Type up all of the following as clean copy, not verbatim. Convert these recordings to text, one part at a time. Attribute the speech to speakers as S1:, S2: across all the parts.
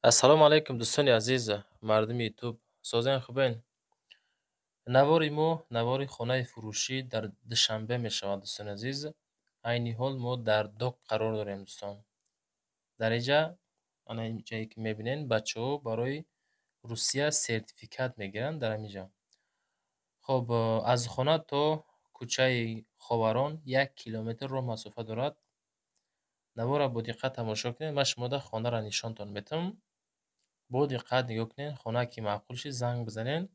S1: Ассалому алайкум, дӯстони азиз, мардуми Ютуб. Созен, хубен? Навори мо навори хонаи фурӯшӣ дар Душанбе мешавад, дӯстони азиз. Айни ҳол мо дар док қарор дорем, дӯстон. Дар инҷа, ана ин ҷае ки мебинен, бачаҳо барои Русия сертификат мегиранд дар ҳамин ҷа. Хоб, аз хона то кӯчаи Ховарон 1 километр роҳ масофа дорад. Наворро бо диққат тамошо кунед, ман шумода хонаро нишонтон метавам. Бо диққат нигоҳ кунед, хона ки маъқул шид, занг бизанед,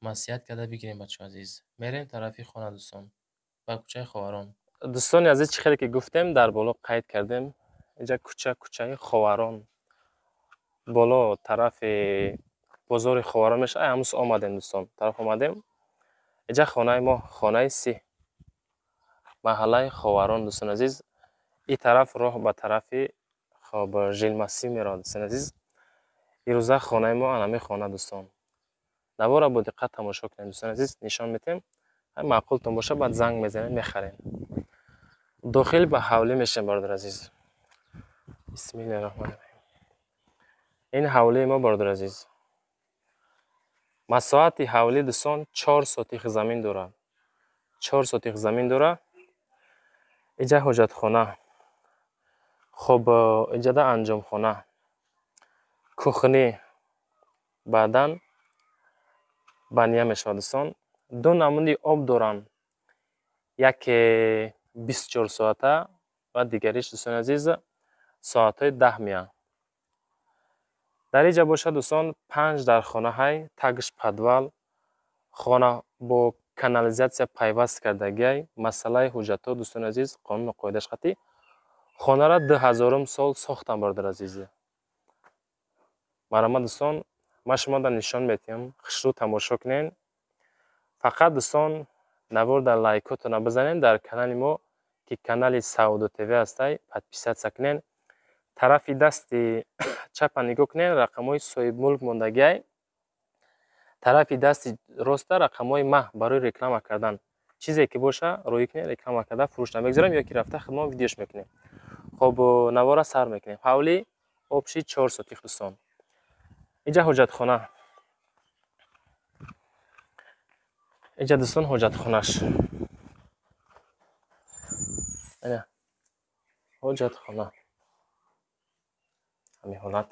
S1: маслиҳат карда бигирем, бачаҳо азиз. Мерем тарафи хона, дӯстон, ба кӯчаи Ховарон. Дӯстони азиз, чӣ хеле ки гуфтем, дар боло қайд кардем, инҷа кӯча кӯчаи Ховарон. Боло тарафи бозори Ховарон мешавад. Ай ҳамус омадем, дӯстон, тараф омадем. Инҷа хонаи мо, хонаи 30, маҳаллаи Ховарон, дӯстони азиз. Ин тараф роҳ ба тарафи, хоб, Жилмассив меравад, дӯстони азиз. Ирӯза хонаи мо анами хона, дӯстон. Наворро бо диққат тамошо кунед, дӯстони азиз, нишон метем. Маъқултон боша, баъд занг мезанед, мехарем. Дохил ба ҳавлӣ мешавем, бародари азиз. Бисмиллаҳи раҳмони раҳим. Ин ҳавлии мо, бародари азиз. Масоҳати ҳавлӣ, дӯстон, 4 сотих замин дорад. 4 сотих замин дорад. Инҷа ҳоҷатхона. Хоб, инҷада анҷомхона. Кухня, баъдан баня мешавад, дӯстон. Ду намуди об доранд. Яке 24 соата ва дигариш, дӯстони азиз, соатҳои 10 меяд. Дар инҷа бошад, дӯстон, панҷ дархона ҳай, тагш подвал, хона бо канализатсия пайваст кардагиай. Масъалаи ҳуҷҷатҳо, дӯстони азиз, қонуну қоидааш қатъӣ. Хонаро 2000-ум сол сохтам, бародари азиз. Марҳамат, дӯстон, ман шуморо нишон медиҳам, хушрӯ тамошо кунед. Фақат, дӯстон, навор дар лайкотона бизанед, дар канали мо, ки канали Савдо ТВ ҳастай, подписаться кунед. Тарафи дасти чапа нигоҳ кунед, рақамҳои соҳибмулк мондагиай. Тарафи дасти роста рақамҳои ма барои реклама кардан. Чизе ки боша, роҳӣ кунед, реклама карда фурӯш намегузорем ё ки рафта худмон видеош мекунем. Хоб, навора сар мекунем. Ҳавлӣ общий 4 сотих, дӯстон. Инҷа ҳоҷатхона. Инҷа, дӯстон, ҳоҷатхонаш. Ина ҳоҷатхона. Ҳамин ҳолат.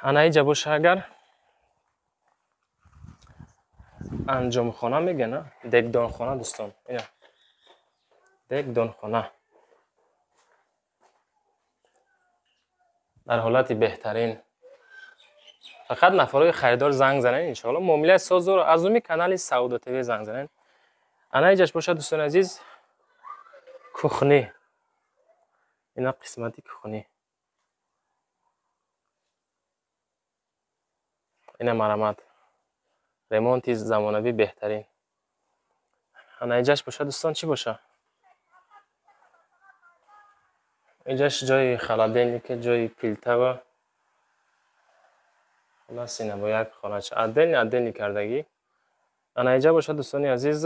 S1: Ана инҷа боша, агар анҷомхона мегӯянд, дегдонхона, дӯстон. Ина дегдонхона. Дар ҳолати беҳтарин. Фақат нафарҳои харидор занг занед, иншоалло муомилаи соз дорад. Аз номи канали Савдо ТВ занг занед. Ана инҷаш бошад, дӯстони азиз, кухня. Ина қисмати кухня. Ина, марҳамат. Ремонти замонавӣ беҳтарин. Ана инҷаш бошад, дӯстон, чӣ боша? Инҷаш ҷои холодильник, ҷои плита ва хулас ина бо як хонача отдельно отдельно кардагӣ. Ана инҷа бошад, дӯстони азиз,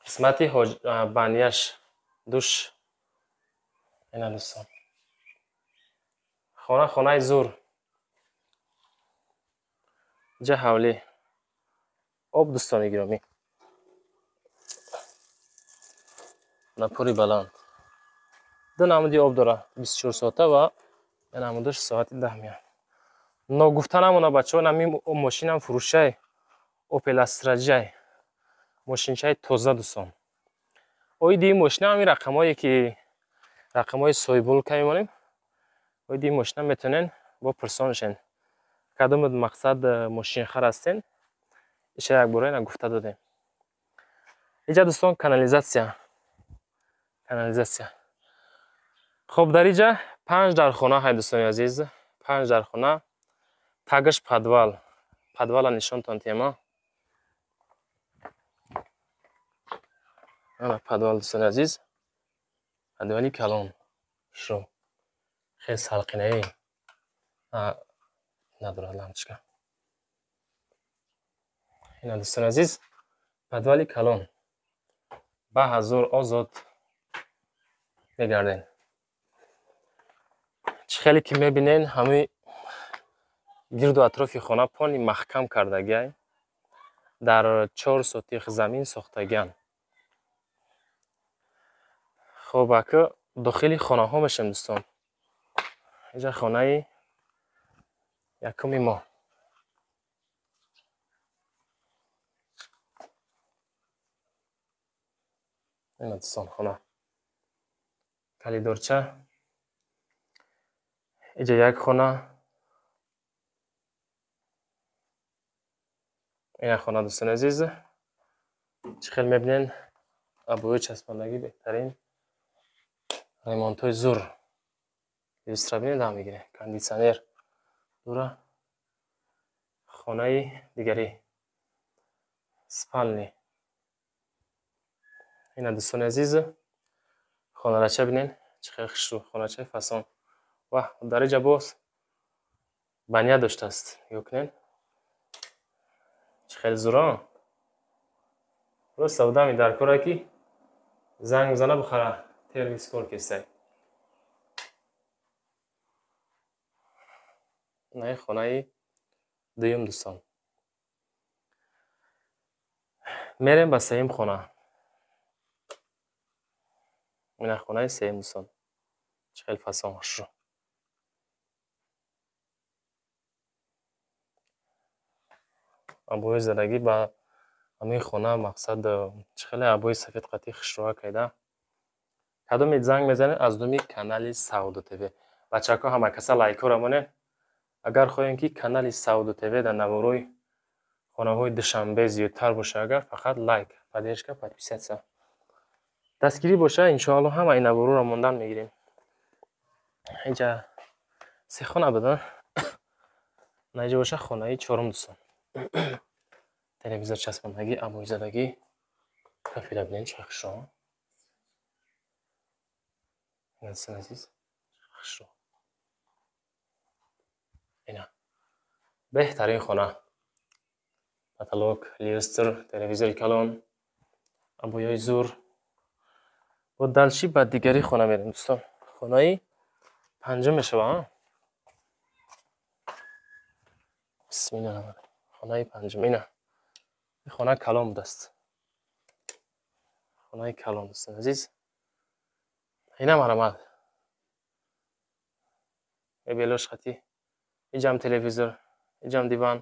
S1: қисмати баняш, душ. Ина, дӯстон. Хона хонаи зур. Инҷа ҳавлӣ. Об, дӯстони гиромӣ. Напори баланд. Ду намуди об дорад, 24 соата ва як намудаш соати 10 меяд. Ногуфта намона, бачаҳо, нами мошинам фурӯшай, Опел Астра ҷай. Мошинчаи тоза, дӯстон. Оиди ин мошина ҳамин рақамҳое ки рақамҳои соҳибмулка мемонем. Оиди ин мошина метавонед бо пурсон шен. Кадом мақсад мошинхар ҳастен, иша якбора ина гуфта додем. Инҷа, дӯстон, канализатсия. Канализатсия. Хоб, дар инҷа панҷ дархона ҳай, дӯстони азиз. Панҷ дархона. Тагаш подвал. Подвала нишонтон тема. Ана подвал, дӯстони азиз. Подвали калон. Шо. Хеле салқинаи. Надорад лампочка. Ина, дӯстони азиз, подвали калон. Ба ҳазор озод. Мегарден. Чӣ хеле ки мебинен, ҳамаи гирду атрофи хона пони маҳкам кардагиай. Дар 4 сотих замин сохтагиан. Хоб, ака дохили хонаҳо мешем, дӯстон. Инҷа хонаи якуми мо. Ина, дӯстон, хона. Калидорча. Инҷа як хона. Ина хона, дӯстони азиз. Чӣ хел мебинен, обои часпондагӣ беҳтарин. Ремонтҳои зур. Люстра бинед, ҳам мегирем. Кондитсионер дура. Хонаи дигарӣ. Спальни. Ина, дӯстони азиз, хонарача бинен, чӣ хел хушрӯ, хоначаи фасон. Ва дар инҷа боз баня доштааст. Нигоҳ кунед. Чӣ хел зура. Просто одами дар кора ки занг бизана, бихара, термис кор кестай. Инаи хонаи дуюм, дӯстон. Мерем ба сеюм хона. Ина хонаи сеюм, дӯстон. Чӣ хел фасон, хушрӯ. Обои задагӣ ба ҳамин хона, мақсад чӣ хеле обои сафед қатӣ хушрӯа кайда. Кадоме занг мезанед аз номи канали Савдо ТВ. Бачаҳо, ҳама каса лайкҳоро монед. Агар хоҳем ки канали Савдо ТВ дар наворои хонаҳои Душанбе зиёдтар боша, агар фақат лайк, поддержка, подписаться. Дастгирӣ боша, иншоалло ҳама ин наворҳоро мондан мегирем. Инҷа се хона буд, на инҷа боша хонаи чорум, дӯстон. Телевизор часпондагӣ, обоизадагӣ. Кафеда бинед, чӣ хушрӯ. Ина, дӯстони азиз, хушрӯ. Ина беҳтарин хона. Потолок, люстр, телевизори калон, обоёи зур. Бо дальше ба дигари хона мерем, дӯстон. Хонаи панҷум мешава. Бисмилла. Хонаи панҷум ина. Ин хона калон будааст. Хонаи калон, дӯстони азиз. Ина марамат. Мебелош қатӣ. Инҷам телевизор, инҷам диван.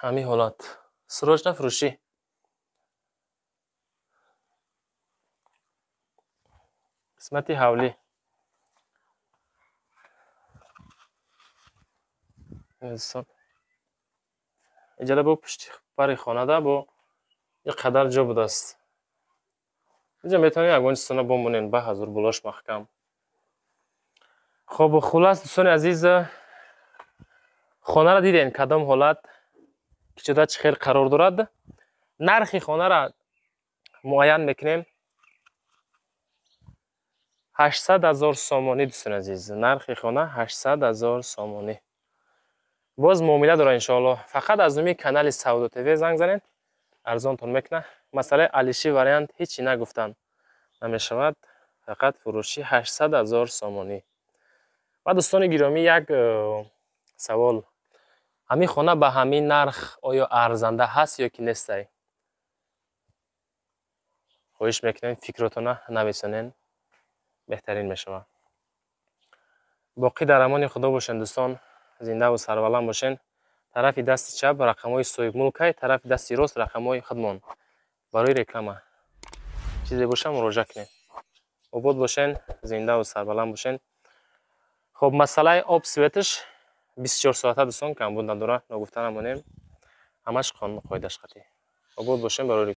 S1: Ҳамин ҳолат. Срочно фурӯшӣ. Қисмати ҳавлӣ. Дӯстон, инҷада бо пушти пари хонада бо ин қадар ҷо будааст. Инҷа метавонед ягон чизтона бомонед, ба ҳазур болош маҳкам. Хоб, хулас, дӯстони азиз, хонаро дидем, кадом ҳолат, кичода чӣ хел қарор дорад. Нархи хонаро муайян мекунем. 800 000 сомонӣ, дӯстони азиз. Нархи хона 800 000 сомонӣ. Боз муомила дора, иншоалло. Фақат аз номи канали Савдо ТВ занг занед, арзонтон мекунад. Масъалаи алиши вариант ҳечи нагуфтан намешавад. Фақат фурӯши 800 000 сомонӣ. Ва дӯстони гиромӣ, як савол. Ҳамин хона ба ҳамин нарх оё арзанда ҳаст ё ки нестай? Хоҳиш мекунем, фикротона нависонен, беҳтарин мешавад. Боқӣ дар амони Худо бошен, дӯстон, зиндаву сарбаланд бошен. Тарафи дасти чап рақамҳои соҳибмулкай, тарафи дасти рост рақамҳои худмон. Барои реклама чизе боша, муроҷиат кунед. Обод бошен, зиндаву сарбаланд бошен. Хоб, масъалаи об, светаш 24 соата, дӯстон, камбуд надорад, ногуфта намонем. Ҳамаш қонуну қоидаш қатъӣ. Обод бошем. Барои